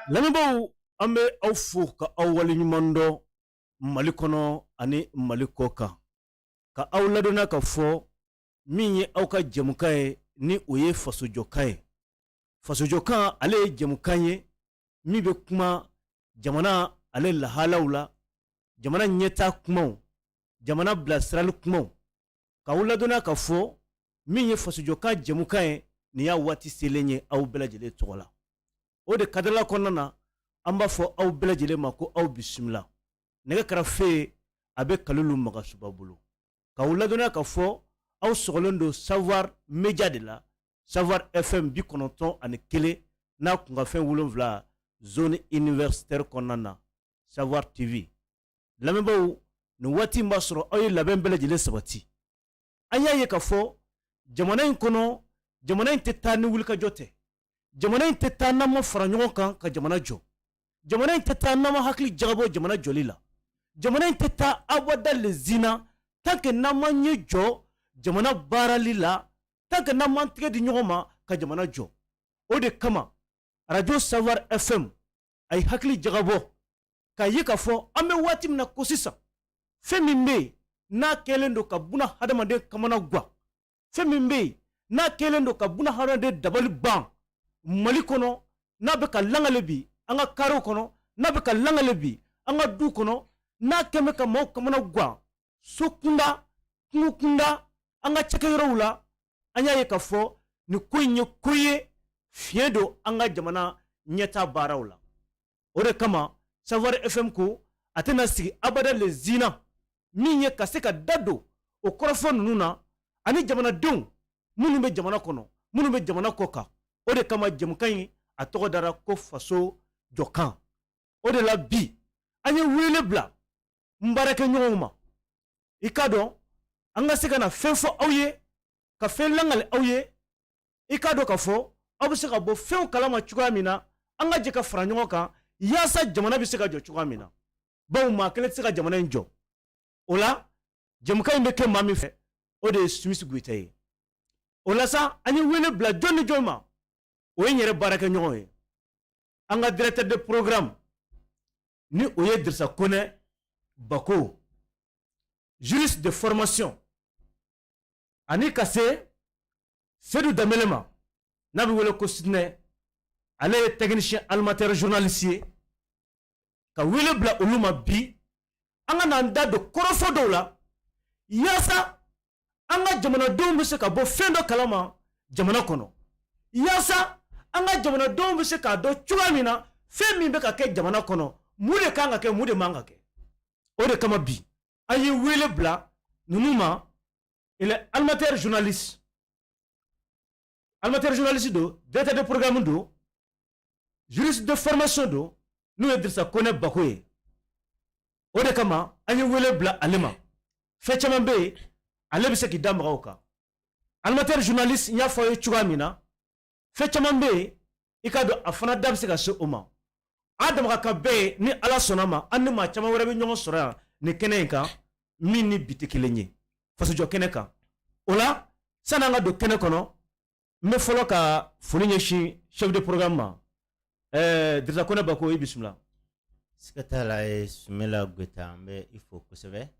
Lamɛnbaaw, an bɛ aw fo ka aw waleɲuman dɔn Mali kɔnɔ ani Mali kɔ kan, ka aw ladɔnniya ka fɔ min ye aw ka jɛmukan ye, ni o ye Fasojɔkan ye. Fasojɔkan, ale ye jɛmukan ye min bɛ kuma jamana ale lahalaw la, jamana ɲɛtaa kumaw, jamana bilasirali kumaw. K'aw ladɔnniya ka fɔ min ye Fasojɔkan jɛmukan ye, nin y'a waati selen ye aw bɛɛ lajɛlen tɔgɔ la. O de kadarala kɔnɔna na, an b'a fɔ aw bɛɛ lajɛlen ma ko aw bisimila. Nɛgɛ karafe, a bɛ Kalilu Magasuba bolo. K'aw ladɔnniya ka fɔ aw sɔgɔlen don Savoir Media de la, Savoir FM 91 n'a kunkanfɛn 7, zone universitaire kɔnɔna na, Savoir TV. Lamɛnbaaw, nin waati in b'a sɔrɔ aw ye labɛn bɛɛ lajɛlen sabati. An y'a ye ka fɔ jamana in kɔnɔ, jamana in tɛ taa ni wulikajɔ tɛ, jamana in tɛ taa n'an ma fara ɲɔgɔn kan ka jamana jɔ, jamana in tɛ taa n'an ma hakili jagabɔ jamana jɔli la, jamana in tɛ taa abada lezina tant que n'an ma ɲɛ jɔ jamana baarali la, tant que n'an m'an tɛgɛ di ɲɔgɔn ma ka jamana jɔ. O de kama Radio Savoir FM a ye hakili jagabɔ k'a ye k'a fɔ an bɛ waati min na ko sisan, fɛn min bɛ yen n'a kɛlen don ka buna hadamaden kamana gan, fɛn min bɛ yen n'a kɛlen don ka buna hadamaden dabali ban Mali kɔnɔ, n'a bɛ ka langale bi an ka karew kɔnɔ, n'a bɛ ka langale bi an ka du kɔnɔ, n'a kɛn bɛ ka maaw kamana gan so kunda, kungo kunda, an ka cakɛyɔrɔw la, an y'a ye k'a fɔ nin ko in ye ko ye fiɲɛ don an ka jamana ɲɛtaa baaraw la. O de kama Savoir FM ko a tɛna sigi abada lezina min ye ka se ka da don o kɔrɔfɔ ninnu na ani jamanadenw minnu bɛ jamana kɔnɔ, minnu bɛ jamana kɔ kan. O de kama jɛmukan in a tɔgɔ dara ko Faso Jɔkan. O de la bi an ye wele bila n baarakɛɲɔgɔnw ma, i k'a dɔn an ka se ka na fɛn fɔ aw ye, ka fɛn langali aw ye, i k'a dɔn ka fɔ aw bɛ se ka bɔ fɛnw kalama cogoya min na, an ka jɛ ka fara ɲɔgɔn kan yaasa jamana bɛ se ka jɔ cogoya min na, bawo maa kelen tɛ se ka jamana in jɔ. O la jɛmukan in bɛ kɛ maa min fɛ, o de ye Smith Goyita ye. O la sa, an ye wele bila jɔn ni jɔn ma? O ye n yɛrɛ baarakɛɲɔgɔn ye, an ka directeur de programme, ni o ye Dirisa Kɔnɛ Bako, juriste de formation, ani ka se Sedu Danbele ma, n'a bɛ wele ko Sidinɛ, ale ye technicien animateur journaliste ye. Ka wele bila olu ma bi, an ka n'an da don kɔrɔfɔ dɔw la yaasa an ka jamanadenw bɛ se ka bɔ fɛn dɔ kalama jamana kɔnɔ, yaasa an ka jamanadenw bɛ se k'a dɔn cogoya min na fɛn min bɛ ka kɛ jamana kɔnɔ, mun de kan ka kɛ, mun de man ka kɛ. O de kama bi an ye wele bila ninnu ma. Il est animateur journaliste, animateur journaliste don, directeur de programme don, juriste de formation don, n'o ye Dirisa Kɔnɛ Bako ye. O de kama an ye wele bila ale ma. Fɛn caman bɛ yen, ale bɛ se k'i da maga o kan. Animateur journaliste, n y'a fɔ aw ye cogoya min na, fɛn caman bɛ yen, i k'a dɔn a fana da bɛ se ka se o ma. A dama ka kan bɛɛ ye. Ni Ala sɔnna ma, an ni maa caman wɛrɛ bɛ ɲɔgɔn sɔrɔ yan nin kɛnɛ in kan, min ni bi tɛ kelen ye, Fasojɔ kɛnɛ kan. O la, sani an ka don kɛnɛ kɔnɔ, n bɛ fɔlɔ ka foli ɲɛsin chef de programme ma, Dirisa Kɔnɛ Bako, i bisimila. Siga t'a la, Sumela Goyita, an bɛ i fo kosɛbɛ.